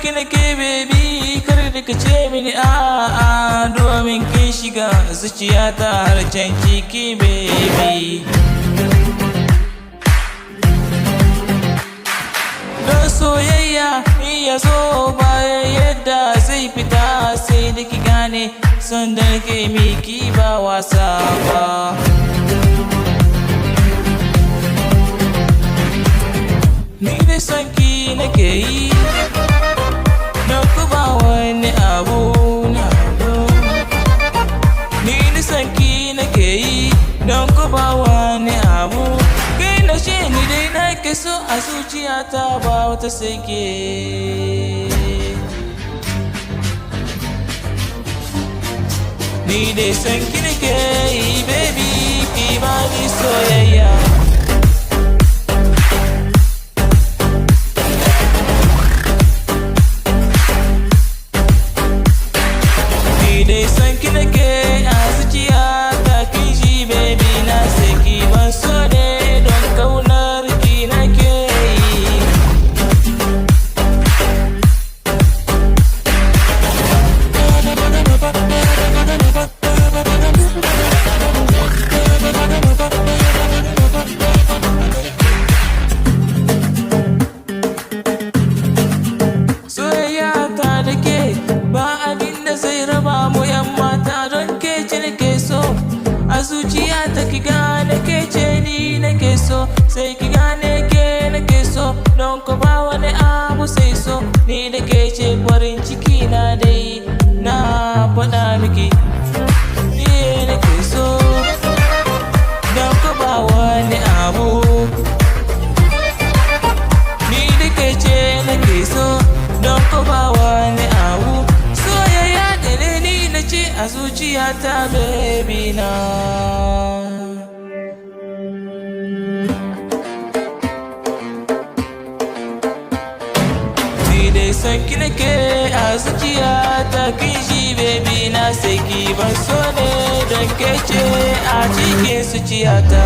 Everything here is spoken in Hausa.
ki nake, baby, kar da ka ce mini a'a, domin kin shiga zuciyata har can ciki, baby. Don soyayya in ya zo baya yadda zai fita, sai da ki gane son da nake miki ba wasa ba. Ni da son ki nake yi, don ku ba wani abu na. Ni da son ki nake yi, don ku ba wani abu. Kai na shi ni dai nake so a zuciyata, ba wata sai ke. Ni dai son ki nake yi, baby, ki ba ni soyayya. Ni dai son ki nake a zuciyata, kin ji, baby, na sai ki ban so ne don kaunar ki nake yi. Soyayya ta da ke ba abin da zai raba mu, yan mata, don ke ce nake so. A zuciya ta ki gane ke ce ni nake so, sai ki gane ke nake so, don ko ba wani abu sai so. Ni da ke ce farin ciki na dai, na faɗa miki. Ni nake so, don ko ba wani abu. Ni da ke ce nake so, don ko ba wani abu. Soyayya da ne ni na ce a zuciyata, baby na. Ni dai son ki nake a zuciyata, kin ji, baby, na sai ki ban so ne don ke ce a cikin zuciyata.